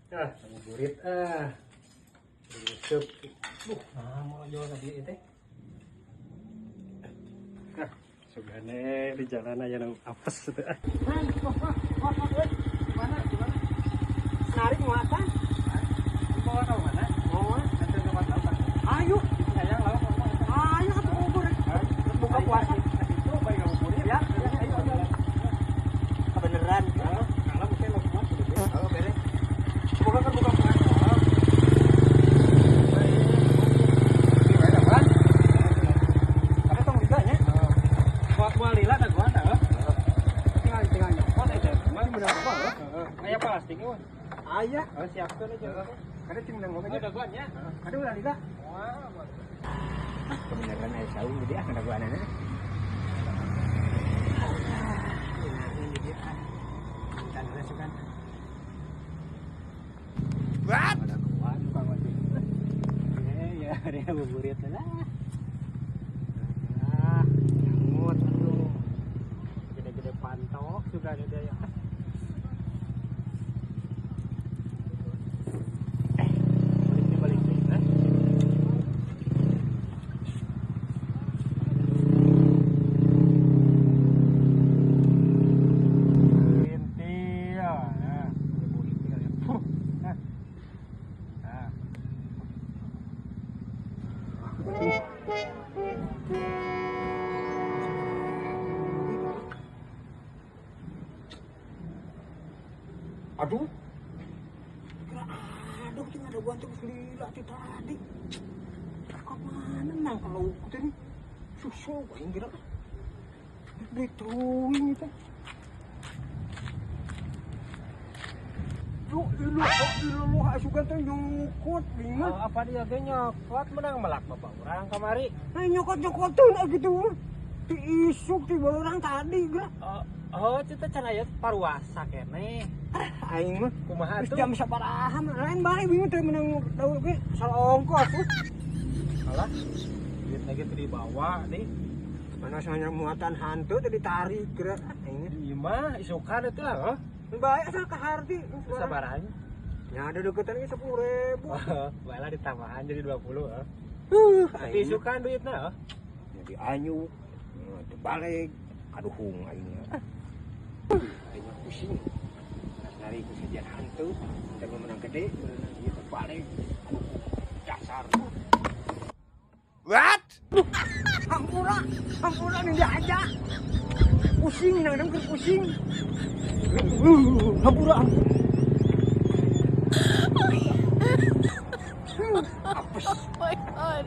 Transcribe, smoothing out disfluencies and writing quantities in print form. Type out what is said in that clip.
Ah, ngabuburit ah. Yusuf. Nah, mau jual tadi itu. Ah, sugane di jalan aya nu apes teh. Ah. Gimana? Gimana? Narik muatan. Bawa ke mana? Oh, Nanti tempat lauk. ayo. Sayang lauk. Ayo atuh bubur. Buka puasa. Itu baik ngabuburit. Ya, ya, ayo, ayo. Kebeneran. Kalau mungkin mau kuat gitu. Oh, beres. Buka kan buka puasa. Kayak plastik mah. Aya. Oh, siapkan aja. Ada tim nang ngomong. Ada dagoannya. Ada ulah lila. Wah, kebenaran aya saung jadi ah dagoanana. What? Dagoan tukang ojek. Ya, dia buburit lah. Ah, nyangut atuh. Gede-gede pantok juga ada dia ya. Aduh, aduh, tinggal ada gua tuh lila tadi. Kok mana nang kalau tadi susu aing kira. Duit teuing itu. Lu ilu ilu asukan teh nyokot bingung. Apa dia ge nyokot menang melak bapak urang kamari. Nah nyokot-nyokotan gitu. Ti isuk ti orang tadi geura. Oh, itu can aya paruasa keneh. Aing mah kumaha atuh? Jam sabaraha mah lain bae bingung teh menang daun ge salah ongkos. Alah. Duit lagi teu dibawa nih. Mana sanya muatan hantu teh ditarik geura aing. Ieu mah isukan itu lah, oh. Bae asal ka harti sabaraha? Ya ada deketan ge 10.000. Oh, bae ditambahan jadi 20, oh. Tapi isukan duitna, oh. Jadi anyu teu balik kaduhung aing. Aing pusing. Nari ku sajian hantu, kita menang gede, menang ieu terbalik. Dasar. What? Hampura, hampura nih aja. Pusing nang keur pusing. Hampura. Apes. Oh my God.